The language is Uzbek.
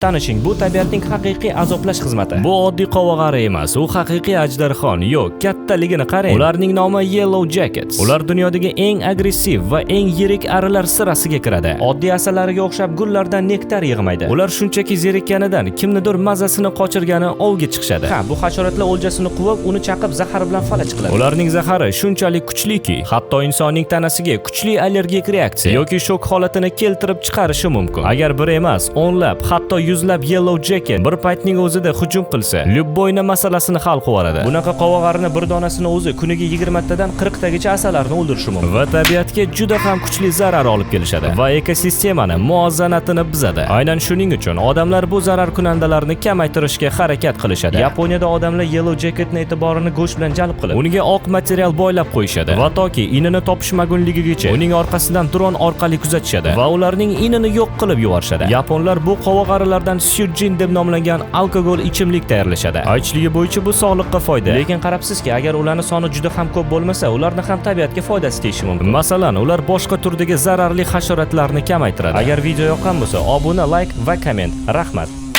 Tanishing, bu tabiatning haqiqiy azoblash xizmati. Bu oddiy qovog'ari emas, u haqiqiy ajdarxon. Yo'q, kattaligini qarang. Ularning nomi Yellow Jackets. Ular dunyodagi eng agressiv va eng yirik arilar sirasiga kiradi. Oddiy asalariga o'xshab gullardan nektar yig'maydi. Ular shunchaki zerikkanidan kimnidir mazasini qochirgani ovga chiqishadi. Ha, bu hasharotlar o'ljasini quvib, uni chaqib zahar bilan falaj qiladi. Ularning zahari shunchalik kuchliki, hatto insonning tanasiga kuchli allergik reaksiya yoki shok holatini keltirib chiqarishi mumkin. Agar bir emas, o'nlab, hatto yuzlab Yellow Jacket bir paytning o'zida hujum qilsa, любойni masalasini hal qilib yuboradi. Bunaqa qovog'arini bir donasini o'zi kuniga 20 tadan 40 tagacha asallarni o'ldirishi mumkin. Va tabiatga juda ham kuchli zarar olib kelishadi va ekosistemani muvozanatini buzadi. Aynan shuning uchun odamlar bu zararkunandalarni kamaytirishga harakat qilishadi. Yaponiyada odamlar Yellow Jacketni e'tiborini go'sht bilan jalb qilib, unga oq material boylab qo'yishadi va toki inini topishmagunligigacha uning orqasidan dron orqali kuzatishadi va ularning inini yo'q qilib yuborishadi. Yaponlar bu qovog'arilardan syujin deb nomlangan alkogol ichimlik tayyorlashadi. Aytishligi bo'yicha bu sog'liqqa foyda. Lekin qarabsizki, agar ularning soni juda ham ko'p bo'lmasa, ularni ham tabiatga foydasi tegishi mumkin. Masalan, ular boshqa turdagi zararli hasharotlarni kamaytiradi. Agar video yoqqan bo'lsa, obuna, like va komment. Rahmat.